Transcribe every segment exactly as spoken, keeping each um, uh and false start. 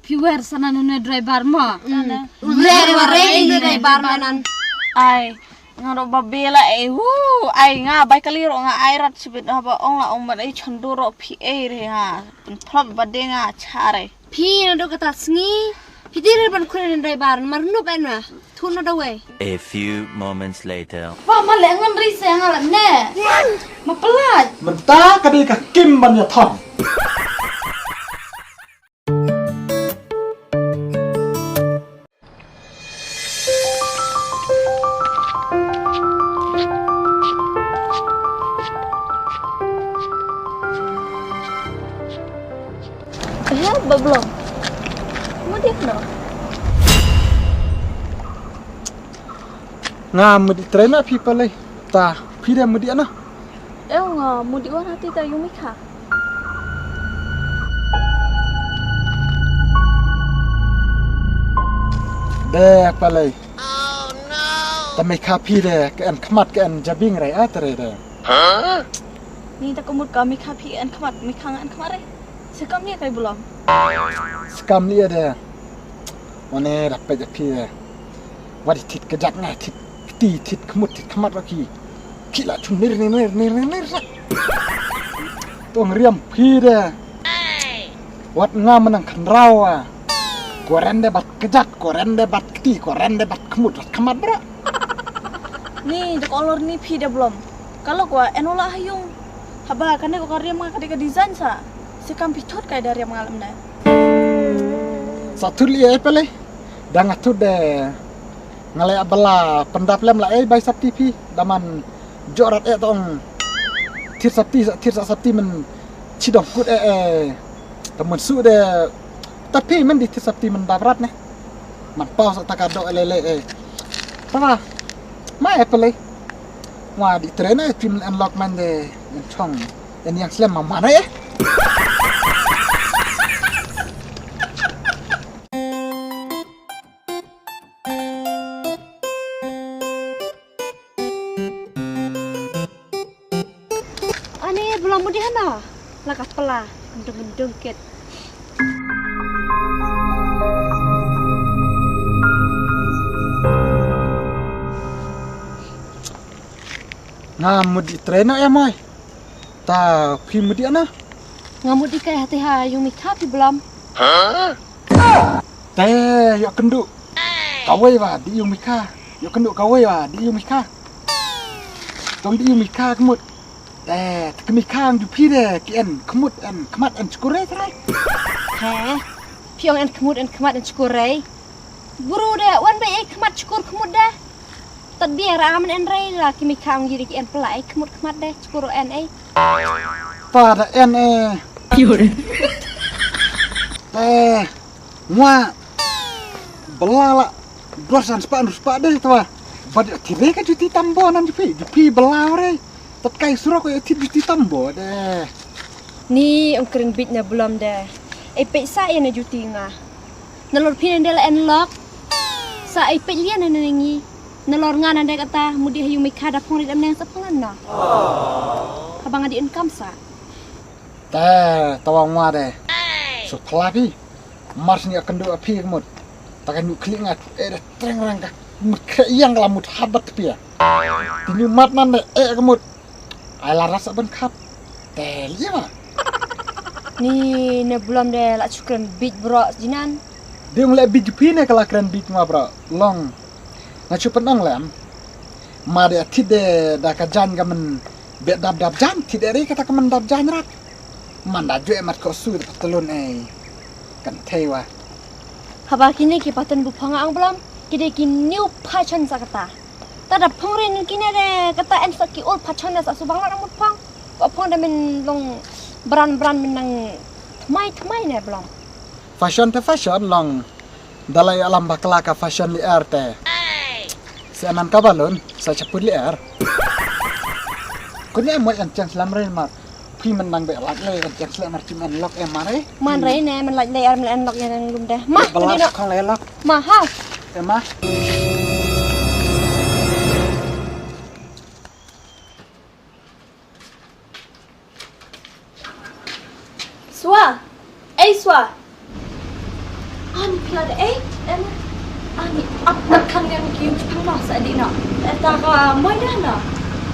Phi wer sa nan une driver mo. Ler wa re une driver mo nan. Ai, nga ruh ba bela e. Wu, ai nga bai kali ruh nga ai rat sibit haba ong la ong ban ai chondu ruh phi e re nga. Pynphlop ba de nga cha re. Phi na do kata sngi. Phi dei re ban khun driver mar nup en wa. Thu na da wei. A few moments later. Wa ma le ngan ri se nga la ne. Ma pelaj. Mynta ka dei ka kim ban ya thon. Eh, Bablong. Mudih no. Nga mudih train na phi palai. Ta phi da mudih na. Eh, nga mudih wan hati ta Yumika. De palai. Ta Mika phi de ka en khmat ka en jabing rai a tare de. Ni ta kumut ka Mika phi en khmat, Mika nga en khmat re. Sekam ni kai bulam. Sekam ni de. Wane da pej phi de. Wadi thit kejat ngai thit kti thit khmut thit khmat wa ki. Ki la chung nir nir nir nir nir nir. Tong riam phi de. Wat nga menang khenrawa. Koren de bat kejat, koren de bat kti, koren de bat khmut, bat khmat bra. Ni de kolor ni phi de blom. Kalau kwa enola hayung. Haba kane ko ka riam nga ka de ka design sa. Sekam phi thot kai da riam nga lam de. Sa thut li ai pele. Da nga thut de. Nga leh bala pyndap lem la ei bai sapti phi da man jorat eh tong thir sapti sa thir sa sapti men chidong kut eh eh ta men su de ta phi men di thir sapti men dap rat ne man pau sa ta ka do eh lele eh ta ma eh pele ma di train eh phi men unlock man de en chong en yang slem ma man eh. Ani belum mudi hana. Lakat pela. Mendung mendung kit. Nga mudi train eh mai. Ta phi mudi ana? Nga mudi kai hati ha yung mikha phi belum. Te ïoh kynduh kawei wa di ïung mikha. Ïoh kynduh kawei wa di ïung mikha. Tong di ïung mikha kmut. Te te kmikha ang ju phi de ki en kmut en kmat en chkure trai. He. Phi ong en kmut en kmat en chkure. Buru de wan ba ei kmat chkur kmut de. Tad biang ra amen en rei la ki mikha ong yiri ki en pla ei kmut kmat de chkur en ei. Pa da en eh. Te. Ngwa. Bela la. Dua san spa nu spa de twa. Bad ti re ka juti tambo nan jupi. Jupi bela re. Tat kai surok ko ti juti tambo de. Ni ong kren bit na belum de. Ei pek sa ïa na juti nga. Nalor phi nande la en lok. Sa ei pek lian na ngi. Nalor nga nande kata mudi ha yung mikha da phong ri dam neng sa phong na. Haba nga di en kam sa. Te tawa ngwa de. So pla phi. Mars ni akan do aphi mut. Takan yu klik ngat. Eh da treng rang ka. Mut kre yang la mut habat pia. Tinu mat nan de eh mut. Ai la rasa ban khap. Te lia ma. Ni ne belum de la chukran bit bro jinan. Ding le bit jupi ne kala kran bit ma bro. Long. Nga chu pynong lem. Ma de thit de da ka jan ka men be dap dap jan thit de re kata ka men dap jan rat. Man da jwe mat ko su de patalon ei. Kan thei wa. Haba kine ki patan bu phanga ang belum. Ki de ki new fashion sa kata. Ta da phong rin kine de kata en sa ki old fashion de sa subang la mut phong. Ko phong de men long brand brand men nang tmai tmai ne belum. Fashion te fashion long. Dalai alam bakla ka fashion li er te. Se anan ka balon sa chaput li er. Kone mo an chang slam rin mar. Phi men nang be lak le an chang slam mar chi men lok e mare. Man rei ne men lak le er men lok ya nang lum de. Ma bala kong le lok. Ma ha. E ma. Swa. Ei swa. Ani phi la da ei, em, ani ap pat khang yang ki yung chipang ma sa di na. Eta ka moi da na.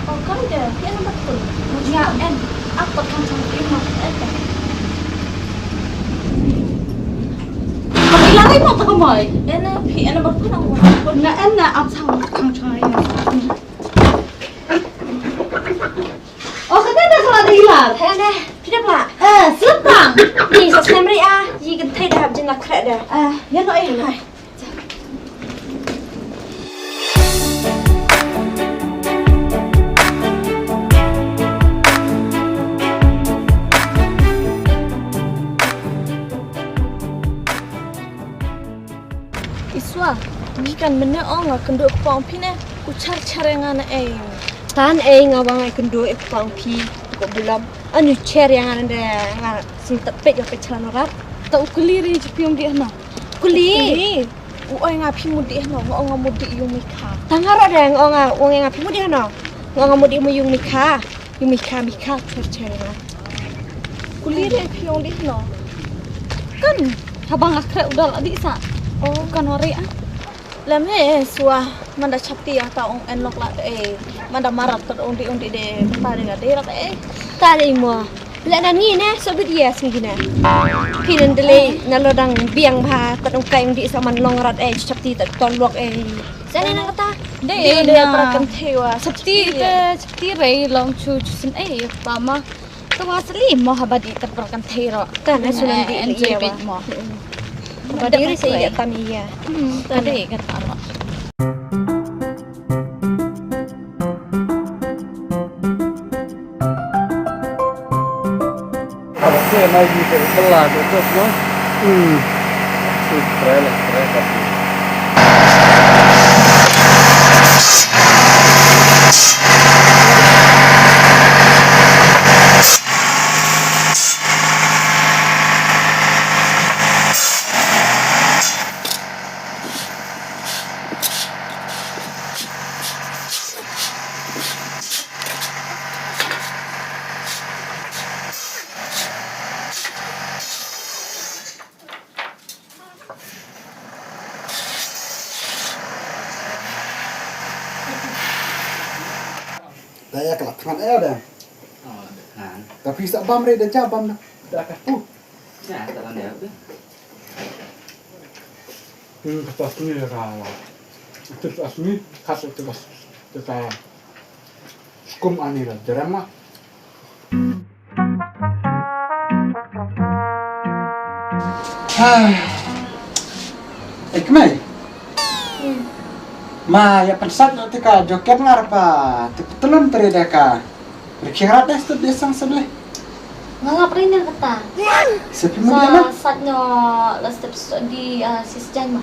O kai da, phi ana bat pun. Nga en, ap pat khang chang ki yung ma, eta. Phi la ei mo ta ka moi. Ena phi ana bat pun ang mo. Nga en na ap chang khang chang yung. O, kata da ka la da ilar. He ne, phi da pla. Eh, slap tang. Ni sa snem ri a, yi kan thai da hap jin la khreh da. Eh, ya no eh, hai. Iswa, ngi kan mynne ong nga kynduh kpong phi ne, u char char ïa nga na ei. Tan ei nga wa nga kynduh kpong phi, ko bulam. Anu char ïa nga nde nga sing tat pek ïa pek chalan rat. Ta u kuli ri ji phi ong di hano. Kuli. Kuli. U oi nga phi mut di hano, nga ong nga mut di yung Mikha. Ta nga ra de nga ong nga ong nga phi mut di hano. Nga ong nga mut di mu yung Mikha. Yung Mikha Mikha char char ïa nga. Kuli de phi ong di hano. Kan haba nga khreh u dal adi sa. Oh kan wari ah. Lem he swa manda chapti ya ta ong en lok la eh. Manda marat ta ong di ong di de ta de nga de rat eh. Ta de mo. Le nan ngi ne so bit yes ngi ne. Phi nan de le na lo dang biang bha ta ong kai ong di sa man long rat eh chapti ta ton lok eh. Sa ne na kata. De de pra kan thewa. Chapti te chapti rei long chu chu sin eh pa ma. Ka wa sli mo haba di ka pra kan thei ro. Ka na sunan di enjoy bit mo. Haba di ri sei ya tam ya. Hmm, ta dei ka ta ro. Haba se na ji ka bela ka tos mo. Hmm. Su trai la trai ka. Da ya ka la thngan eh da. Oh, da. Ha. Ka phi sa bam re da ja bam na. Da ka tu. Ya, ta la ne da. Hmm, ka ta sni ka. Ka ta sni, ka ta ta. Kum ani la jerem ma. Ek mai. Ma ya pensat na tika joket ngar pa te petelon tere deka. Rikhirat deh tu dia sang sebelah. Ngalap rin yang kata. Sepi mo dia ma? Sat nyo la step so di sis jan ma.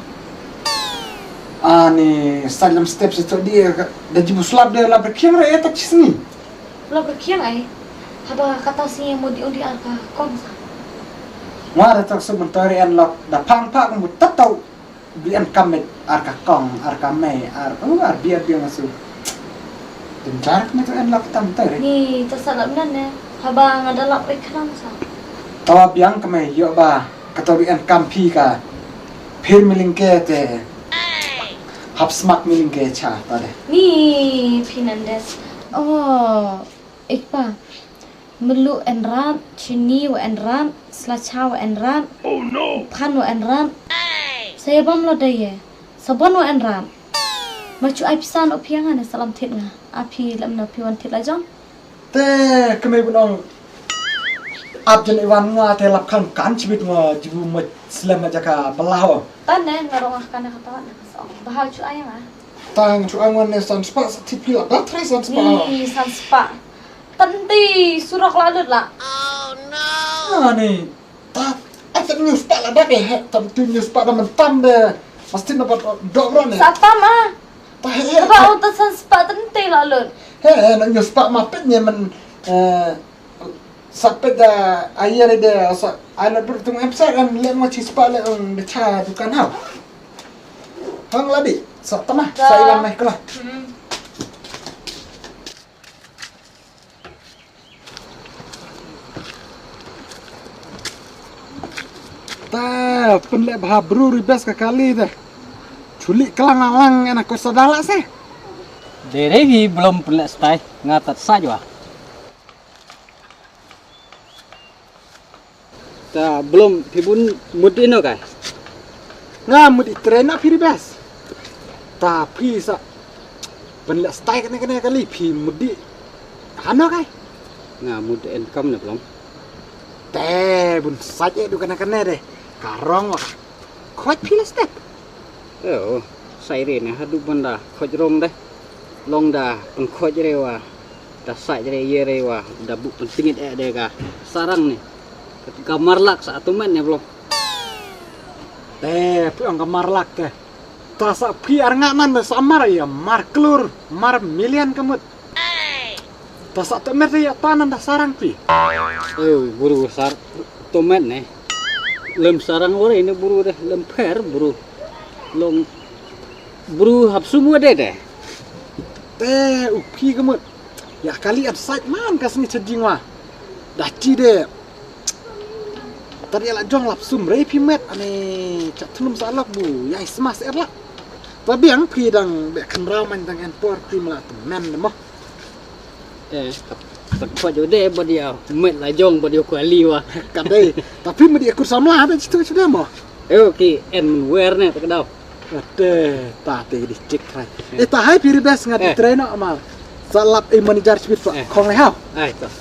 Ani sat lam step so di da jibu slap dia la berkhiang re eta chisni. Lok ka khiang ai. Haba kata si mo di undi ar ka kong sa. Nga da tak su mentari en lok da pang pak mu tatau bi en kamit ar ka kong ar ka mai ar u ar bi ar bi ngasu. Denjar kami tu en lok tam mentari. Ni ta sa lap nan ne. Haba nga da lap ri khnang sa. Tawa biang kami yo ba. Kato ri en kam phi ka phir miling ke te hap smak miling ke cha ta de. Ni phi nan des. Oh, ikpa. Melu en rat, chini wa en rat, slacha wa en rat, phan wa en rat. Saya bam lo de ye. Sabon wa en rat. Ma chu ai pisan o phi nga ne salam thit nga. A phi lam na phi wan thit la jong. Te kemei bun ong ap jen iwan nga te lap kan kan chibit nga jibu ma slem ma jaka balaho. Tan ne nga rong ah kan ka tawa na ka song. Bahal chu ai nga. Tang chu ai nga ne san spa sa tipi la ba tre san spa. Ni san spa. Tan ti surok la lut la. Oh no. Ani. Ta, ai ta news pa la dak eh, ta tu news pa da man tam de. Mesti na pa dok ron eh. Sa tam ah. Ta he, he, ba ta, ta san spa ta nte la lun. He, he, na news pa ma pet ne man, eh, sa pet da ayer de sa ai la ber tung em sa kan le mo chi spa le ong de cha dukan ha. Hang la di, sa tam ah, sa ilan mai kala. Hmm. Ta pynleh bha bru ri best ka kali te. Chuli klang lang lang ena ko sadala se. Dei re hi blom pynleh stai nga tat sa jwa. Ta blom phi bun mut ino kai. Nga mut i train na phi ri best. Ta phi sa pynleh stai kane kane kali phi mut di hano kai. Nga mut en kam ne blom. Te bun sa je du kane kane de. Karong wa. Khoj phi la step. Oh, sai re ne hadu banda khoj rong de. Long da pengkhoj re wa. Da sai re ye re wa. Da bu pentingit e de ga sarang ne. Ka marlak sa atumen ne blom. Te phi ong ka marlak ke. Ta sa phi ar nga nan sa mar ya mar klur mar million kemut. Ta sa temet ya ta nan da sarang phi. Eh, buru sar temet ne. Lem sarang ore ne buru de lem pher buru. Long buru hap sumu de de. Te u phi kemut. Ya kali at sait man ka sngi chajing wa. Da chi de. Tadi ala jong lap sum rei phi met ane chat thlum sa lak bu ya ismas er lak. Tabiang phi dang be khan rau man dang en por phi mala tu men mo. Eh, tak tak pa jo de ba dia met la jong ba dia kuali wa. Kadai. Tapi medi aku samla be chitu chitu mo. Eh, ki en wer ne tak dau. Ate ta te di cik rai. Eh ta hai phi ri best ngat di train no amar. Sa lap e manager chibit fa. Khong le hau. Ai ta.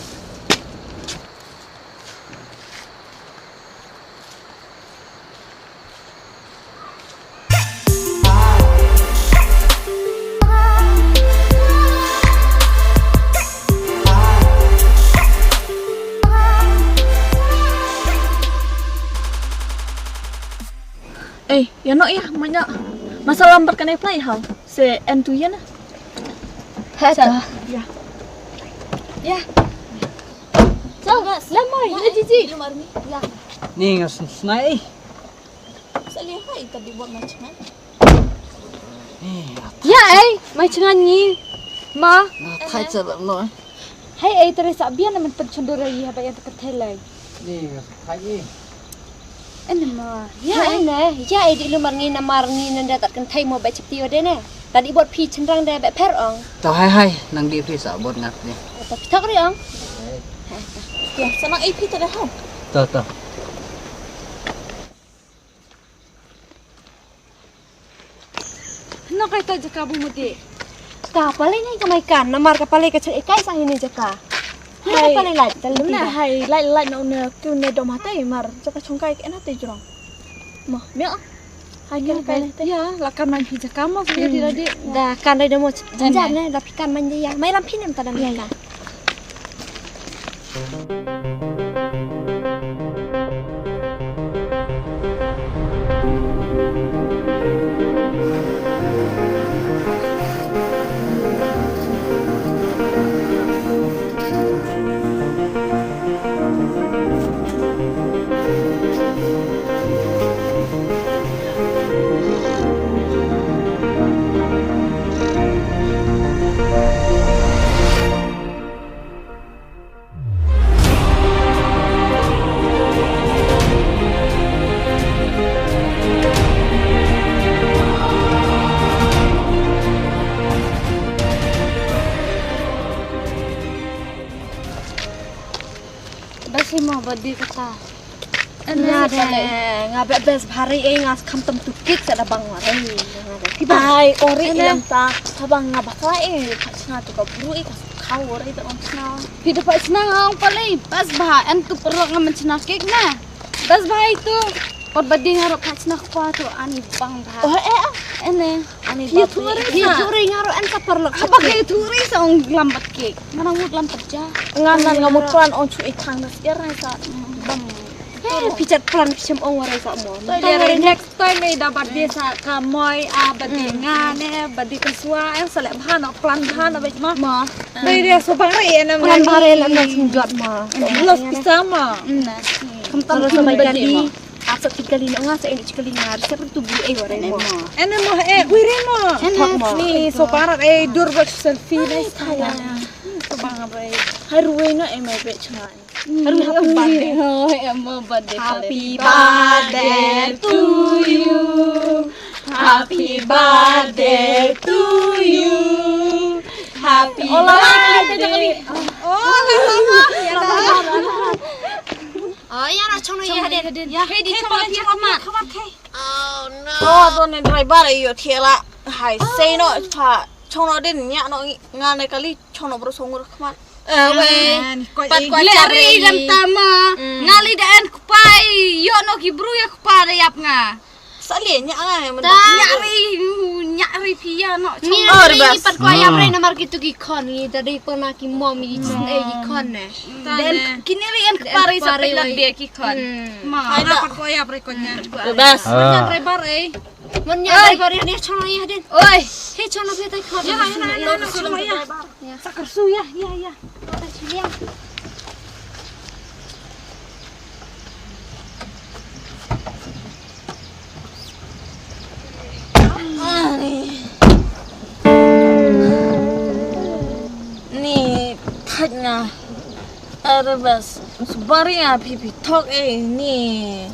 Ei, ïa noh ïa, manya. Masa lambat kane play hau. Se en tu ïa na. Hata. Ya. Ya. Chal, lemoi, ya, le jiji. Ya. Ni ngas snai. Sali hai tadi buat macam mana? Ya, ei, mai chngan ni. Ma. Thai chala no. Hai, ei, tare sa bian na men pen chendur ai ha ba yang teketelai. Ni, hai ni. Ene ma. Ya, ene. Ya, ei, di lu mar ngi na mar ngi nanda tat kan thai mo ba chipti ode ne. Tadi buat phi chenrang de ba pher ong. To hai hai, nang di phi sa buat ngat ni. To phi thok ri ong. Ya, sama ei phi tare ho. To, to. No kai ta jaka bu mudi. Ka pale ni ka mai kan, namar ka pale ka chak ikai sa hini jaka. Ni ka pale lai, tal na hai lai lai no ne tu ne dom hatai mar jaka chungkai ke na te jrong. Mo, meo. Hai ke kai te. Ya, la kan man hi jaka mo, ya di la di. Da kan dai demo janjan ne, da pikan man dia. Mai lam pinem ta da pikan. Basi mo badi kata. Nga de, nga be bes bhari e nga kham tam tu kik sa da bang wa re. Ai, ori ilam ta, ta bang nga bakla e, ka chna tu ka bru e, ka khaw ori ta ong chna. Phi da pa chna nga ong pale, bes bha, en tu perlok nga men chna kik na. Bes bha itu, por badi nga rok ka chna kwa tu ani bang bha. Oh, eh, ah. Ene. Ani hi thuri, hi thuri nga ro an sa parlok. Haba hi thuri sa ong lam bat ke. Mana ngut lam pat ja. Nga nan nga mut plan ong chu i thang das ir sa bam. He pichat plan pichem ong warai sa mo. Next time ni da bat dia sa ka moi a bat dia nga ne bat dia ka sua ang sa le bha no plan bha no bet ma. Ma. Bai dia so bang ri ene plan bha ri lam na sung jot ma. Los pisa ma. Kam tam so bai kali. Asa tikali no nga sa eni tikali nga sa tu bu e ware mo. Ene mo e wire mo. Ene ni so parat e dur bak selfie dai saya. So bang abai. Hai ruwe no e mai be chunga. Happy birthday. Oh, happy birthday. Happy birthday to you. Happy birthday to you. Happy birthday. Oh, ya na chong ya hadin. Ya, hey, di chong ya khmat. Oh, don ne driver yo thiela. Hai, sei no pa. Chong no din nya no nga ne kali chong no bro songur khmat. Eh, wei. Pat kwa chari dan tama. Ngali da en kpai yo no ki bru ya kpa da yap nga. Sali nya nga men. Nya ri nya ri pia no. Ni ri pat kwa yap ri namar kitu ki khon ni tadi pernah ki mom ni chen eh ki khon ne. Dan kini ri en kpa ri sa pila bia ki khon. Ma. Ai da pat kwa yap ri kon nya. Bas. Nya ri bar eh. Mon nya dai bari ni chong ya din. Oi, he chong no betai kho. Ya, ya, ya, ya, chong ya. Ya. Sakar su ya, ya, ya. Ni thaj nga. Are bas, sbari nga phi phi thok eh ni.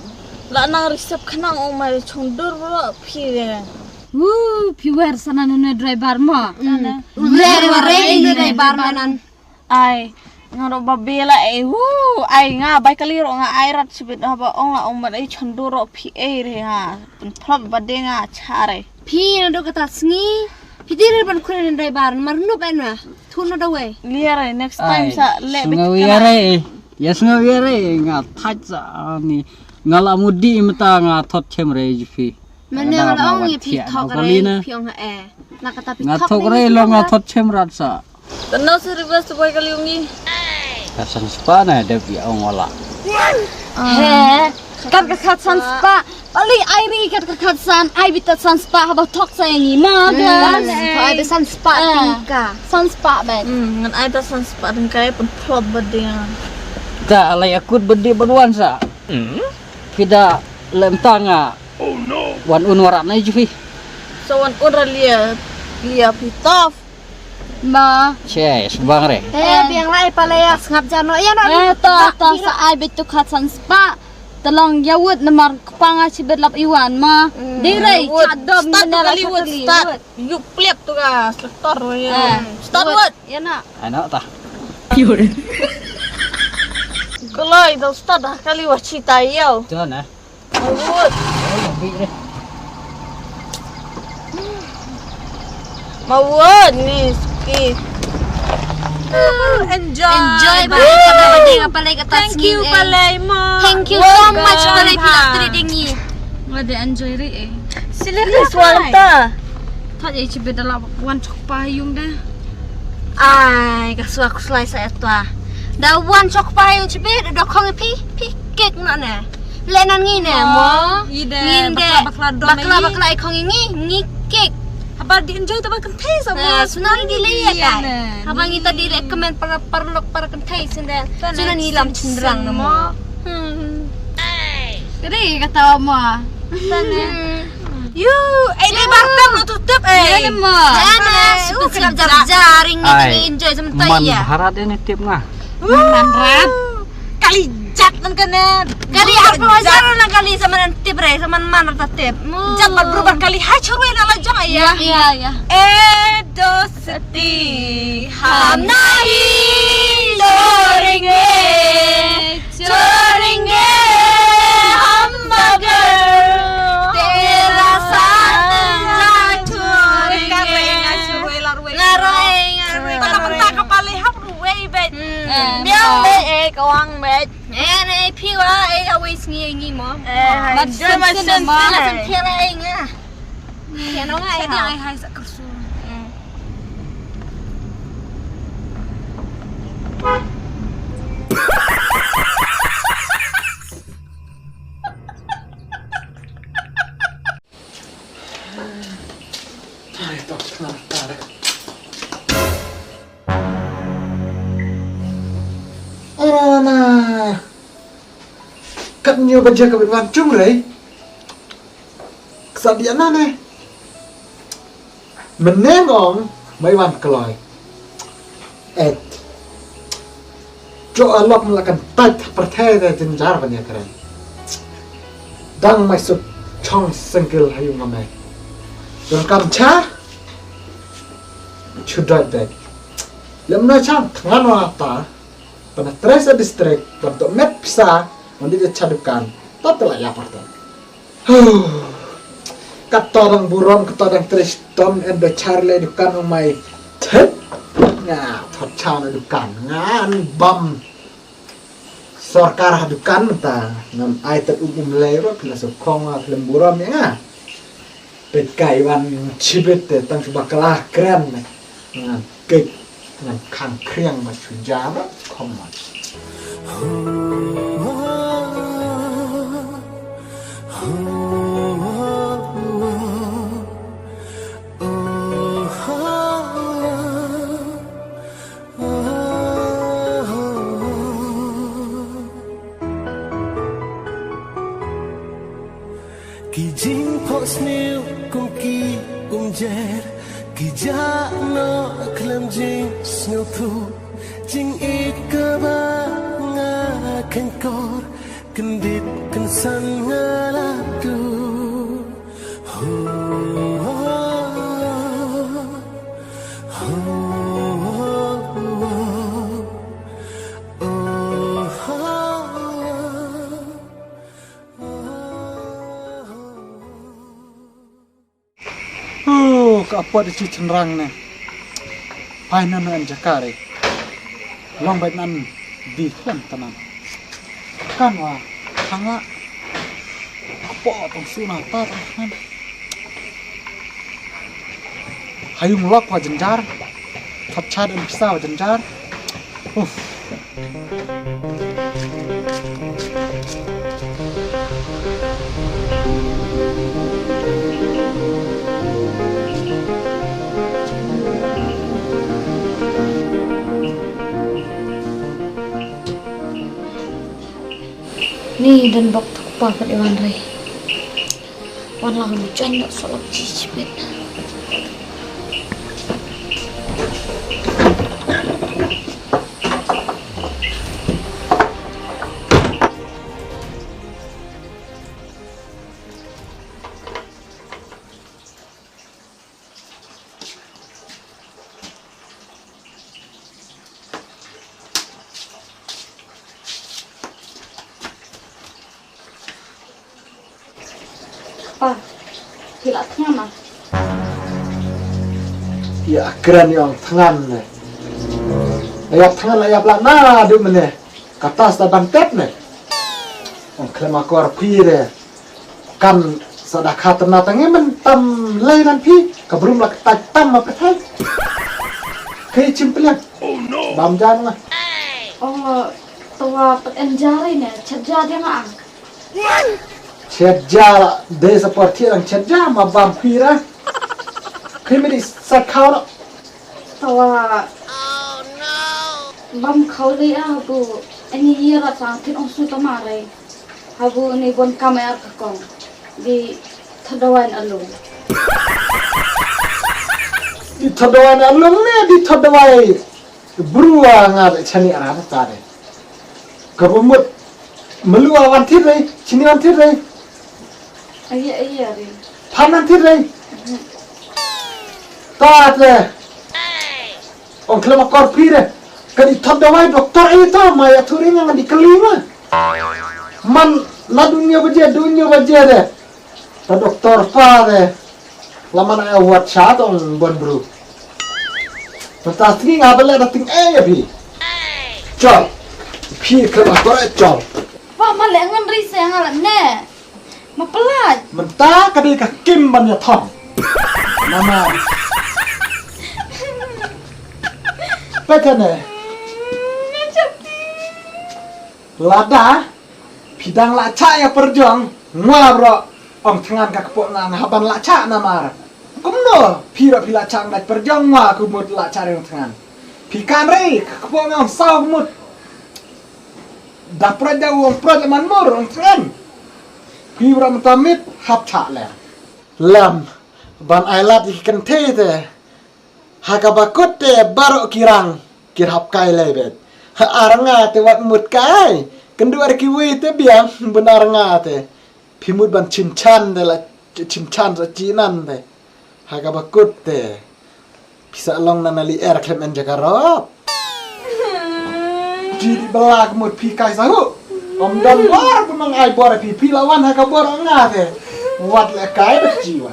La nang risep khnang ong mai chong dur bro phi re. Wu, phi wer sana nune driver ma. Wer wer eh ni driver ma nan. Ai, nga ro ba bela eh. Wu, ai nga bai kali ro nga ai rat sibit haba ong la ong mat ai chong dur ro phi eh re nga. Pen plop ba de nga chare. Phi na do kata sngi. Phi dir ban khun driver mar nup en na. Thun na dawai. Liar ai next time sa le bit. Sngawi are. Ya sngawi are nga thaj sa ni. Nga la mudi mata nga thot chem re ji phi. Mane nga la ong ye phi thok re phi ong eh. Na kata phi thok re lo nga thot chem rat sa. Tano se reverse boy kali ong ni. Ka san spa na dep ya ong wala. He. Kat ka khat san spah. Pali ai ri kat ka khat san ai bita san spah haba thok sa yang ima ga. Ai bita san spah tingka. San spah bet. Hmm, ngan ai ta san spah tingka ya pun plop beding. Ta alai akut bedi beduan sa. Pida lem tanga. Wan un warat nai jufi. So wan un ra lia lia pitof. Ma. Che, sbang re. Eh, biang lai pala ya sngap jano ya no. Eh, ta ta sa ai bit tu khat san spah. Talong ya wut namar kpanga chibet lap iwan ma. Ding rei chadom start mena la kali wut start. Yu plep tu ga setor ya. Start wut. Ya na. Ano ta. Kalai do start dah kali wa chita yau. Jana. Mawut. Mawut ni ski. Enjoy. Enjoy ba ka ba ding apa lagi atas. Thank you palai ma. Thank you so much palai pila tri dingi. Ngade enjoy ri eh. Sila ni swalta. Thot ya chibe dalam wan chok pa yung da. Ai ka swa kuslai sa etwa. Da wan chok pa yung chibe da khong pi pi kek na ne. Lenan ngi ne mo. Ngin de bakla bakla bakla ai khong ngi ngi kek. Haba di enjoy ta ba kan thai sa mo. Sunan di le ya kai. Haba ngi ta di recommend para para lok para kan thai sin de. Sunan ngi lam chindrang na mo. Hmm. Kare kata mo. Yu, ai dai bar tam no tutep eh. Ya mo. Dana super jar jar ring ni enjoy sama tai ya. Man harat ini tip nga. Man rat. Kali jat nang kena. Kali apa wajar nang kali sama nan tip re sama man rata tip. Jat bar berubah kali hai chorwe na la jong ya. Ya ya. Eh dos seti ham nahi loringe. Choringe hum magar tera saath na choringe. Ngaroi ngaroi ngaroi. Tang ka pale hap ruwei bet. Miang bet eh kawang bet. Eh ne phi wa eh awei sngi ngi mo. Eh hai. Mat sen sen mo. Sen sen eh nga. Kano nga ai ha. Ai hai sa kursu. Ora na. Kat nyo baja ka bitwan chung rei. Ksa dia na ne. Menengong mai wan kloi. Et. Jo alok mla kan tait pyrthei da jynjar ban ïa kren. Dang mai suk chong sengkil hayu ngam ai. Dur kam cha. Chudai dai. Lem na chang thngan wa ta. Pana tres a district ban to met pisa. Mandi de cha dukan. Tat la ya parta. Huh. Kato dang burom, kato dang tristom, en do char le dukan ong mai. Thet. Nga thot char le dukan. Ngan bam. Sorkar ha dukan ta. Ngam ai tat um um le ro pila so khong a film burom ya nga. Pet kai wan chibet te tang chuba kala kren. Ngan kek ngan khang kriang ma chuja ma khom ma. Ki jingphohsniew kum ki umjer, ki jah noh khlem jingsngewthuh, jingïeit kaba nga khenkor, kyndit kynsan nga la duh. Ho, ho, ho, ho, ho. Huh, ka apot iti chynrang ne. Pai nan an jakare. Long bai nan di khlem tanan. Kan wa hanga. Apot tong suna ta tong han. Hayung lok wa jynjar. Thot chad an pisa wa jynjar. Uff. Ni don bok thok pa pat i wan rei. Wan lang jan nok solok chi chi pet. Pa, phi la thngan ma? Ïa kren ïa ong thngan ne. Ïa thngan la ïa bla na du mene. Kata sa ban tet ne. Ong khlem akor phi re. Kan sa da kha tna tang ngi men tam lei nan phi ka brum la kata tam ma pethai. Kai chim pliang. Bam jan nga. Oh, tawa pat en jari ne, chat ja dia nga ang. Chat ja la de sa por thi lang chat ja ma bam phi ra. Kai me di sa khau no. Tawa. Bam khau le a bu. Ani ye ra tang thin ong su tamare. Habu ni bon kam ar ka kong. Di thot dawai na lung. Di thot dawai na lung ne di thot dawai. Brua nga da chani ara na ta de. Ka bu mut. Melu a wan thit re, chini wan thit re. Aye aye re. Phan wan thit re. Ta te. Ong khlem akor phi re. Ka di thot dawai doktor ai to ma ïa thuri nga di kali ma. Man la dunia baje dunia baje re. Ta doktor pa re. La man ai award sha tong bon bru. Ta sngi nga bele da ting ai ïa phi. Chol. Phi khlem akor ai chol. Pa ma le ngan ri se nga la ne. Ma pynlait. Mynta ka dei ka kim ban ïa thong. Namar. Peit hangne. Lada phi dang lah chah ïa pyrjong, ngwa bro. Ong thngan ka kpoh nga nga ban lah chah namar. Kumno phi bro phi lah chah ngat pyrjong ngwa kumut lah chah ri ong thngan. Phi kan ri ka kpoh nga ong saw kumut. Da prot da u ong prot man mur ong thngan. Phi bro mynta mit hap chah lem. Lem ban ai lad ïa ki kynthei te. Ha kaba kut te baroh ki rang ki hap kai lei bet. Ha, ar nga te wat mut kai. Kynduh ar kiwei te biang bun ar nga te. Phi mut ban chinchan de la chinchan sa chinan de. Ha kaba kut te. Phi sa long na na li er khlem en jaka rop. Ji di bala ka mut phi kai sa hu. Om don bor bun mang ai bor phi phi la wan ha ka bor nga te. Wat le kai ba ji wa.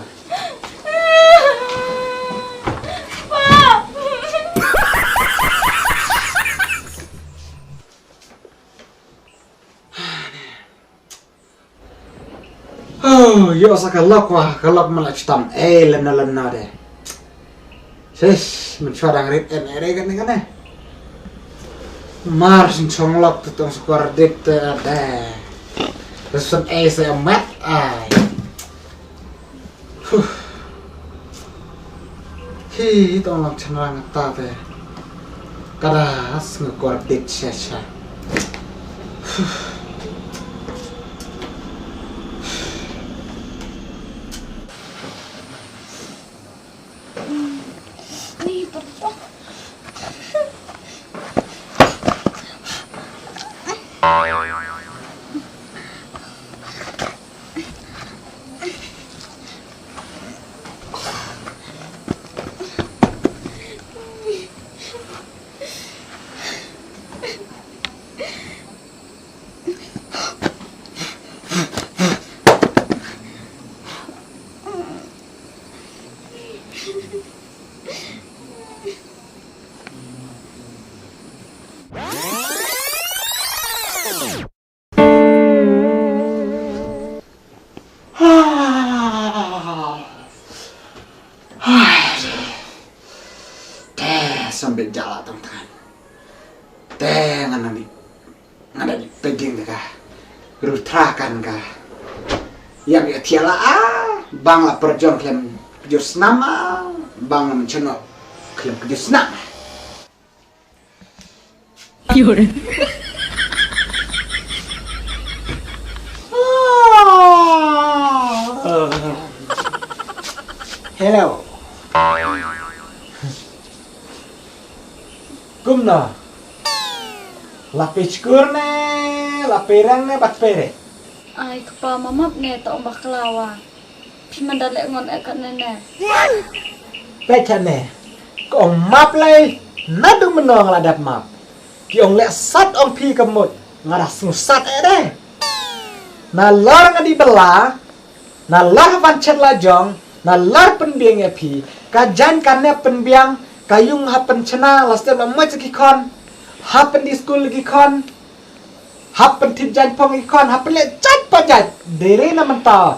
Oh, yo sa ka lok wa, ka lok ma la chitam. Eh, lem na lem na de. Sis, men chwa dang rit en ere kan kan eh. Mar sin chong lok tu tong sukar dit te de. Resun eh sa mat ai. Huh. Hi, hi tong lang chen lang ta te. Kada as nge kor dit sha sha. Huh. Te, sambit jala tong tan. Te, ngan nani. Nga da peging ka. Rutra kan ka. Yak ya tiala a. Bang la perjong klem kejur senam a. Bang la mencenok klem kejur senam. Hello. Kumno? La phi skur ne, la phi rang ne, bat pere. Ai kpa mamap ne ta ong bakla wa. Phi man da leh ngon eh kat ne ne. Peit ne. Ka ong map lei, na du menong la dap map. Ki ong leh sat ong phi ka mut, nga da snu sat eh de. Na lor nga di bela, na lor van chet la jong, na lor pynbiang ïa phi, ka jan ka nep pynbiang, ka yung ha pynchna la step la moch ki khon, ha pyndi skul ki khon, ha pyntip jan phong ki khon, ha pynleh jait pa jait, dere na mynta,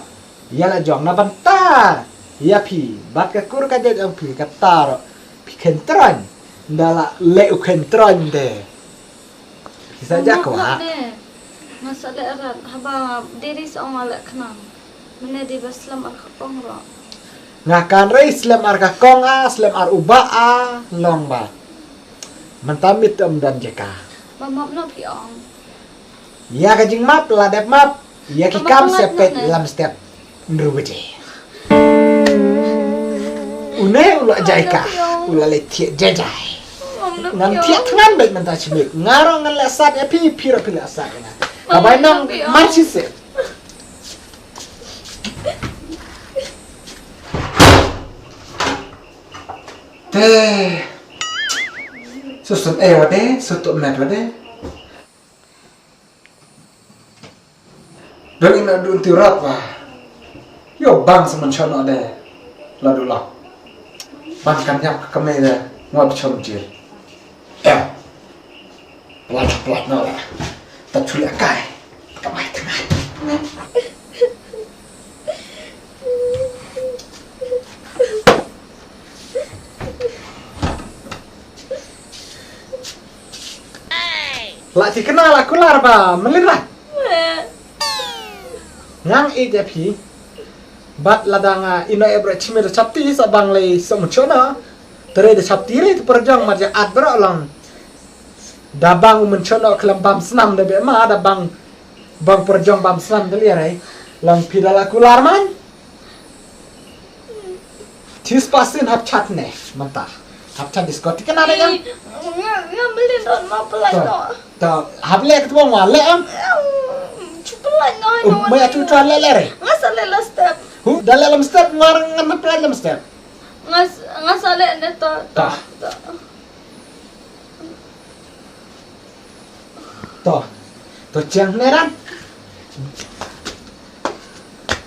ïa la jong na bynta, ïa phi, bat ka kur ka jait ong phi ka tar, phi khen troin, nda la leh u khen troin de. Ki sa jak kwah. Nga sa leh rat haba diri sa ong leh khnang. Mene di ba slem ar ka kong ro. Nga kan rei slem ar ka kong a, slem ar uba a, long ba. Mynta mit um dan jeka. Ba map no phi ong. Ïa ka jingmap la dep map. Ïa ki kam sepet lam step. Nru baje. Une u la jai ka. U la le thiah jai jai. Ngan thiah thngan beit mynta chimit. Nga rong ngan le sat ïa phi, phi rong phi le sat ïa nga. Ka bai nong mar chi se. Te. Susun eh wade, sutu met wade. Don ina dun ti rat wa. Yo bang sa man chano de. La du la. Ban kan yap ka me de. Ngot chom jil. Eh. Plat plat na la. Ta chuli akai. Ka mai tengah. La ti kena la kular ba melin la. Ngang i je phi. Bat la dang ino e bra chime da chapti sa bang lei so muchona. Tere da chapti re tu perjang marja at bra lang. Da bang u menchona kelam bam senam da be ma da bang bang perjang bam senam da liarai. Lang phi da la kular man. Tis pasin hap chat ne mantah. Hap chan diskotik kan ada yang. Nga nga beli don ma pelai no. To, hap leh ketemu ma leh am. Chu pelai no. Um, mai atu tra leh leh re. Nga sa leh last step. Hu, dah leh lem step ngar ngan pelai lem step. Nga nga sa leh ne to. To. To. To chiang ne ran.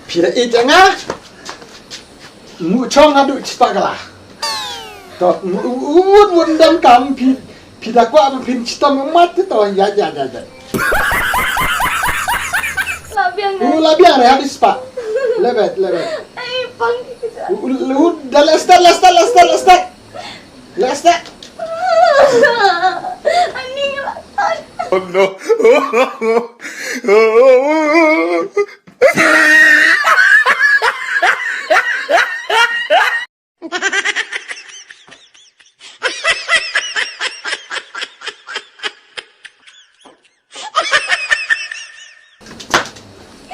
Phi da i janga. Ngu chong adu chipa gala. To ngu u u u dan kam phi phi da kwa phi chitam mat to ya ya ya ya. Labiang. U labiang re hadis pa. Lebet lebet. Ai pang. U u u da lesta lesta lesta lesta. Lesta. Ani. Oh no.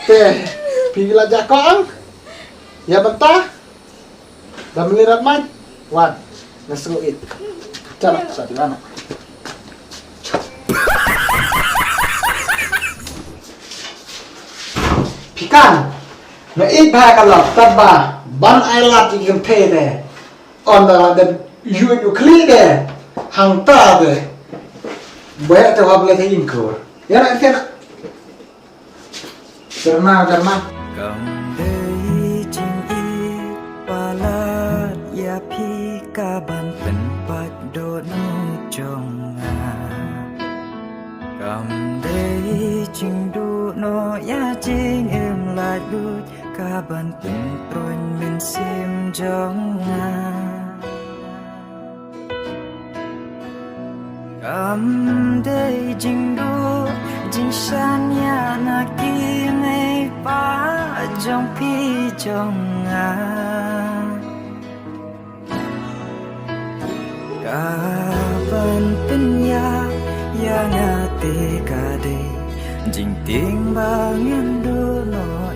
Te, phi la ja ko ang? Ya benta? Dah melirat mai? Wan, ngesu it. Cara sa di mana? Pikan, na it ba ka lap tat ba ban ai lat i kan te de. On da da yu yu kli de. Hang ta de. Ba te hab le te inkur. Ya na te na. Derma derma. Kam dei jing i palat ya phi ka ban pynpat do nu jong nga. Kam dei jing du no ya jing em la du ka ban pyntroin min sim jong nga. Kam dei jing du jing shan ya na ki mei pa jong phi jong nga. Ka ban pynïap ïa nga te ka dei jingtieng ba ngan duh noh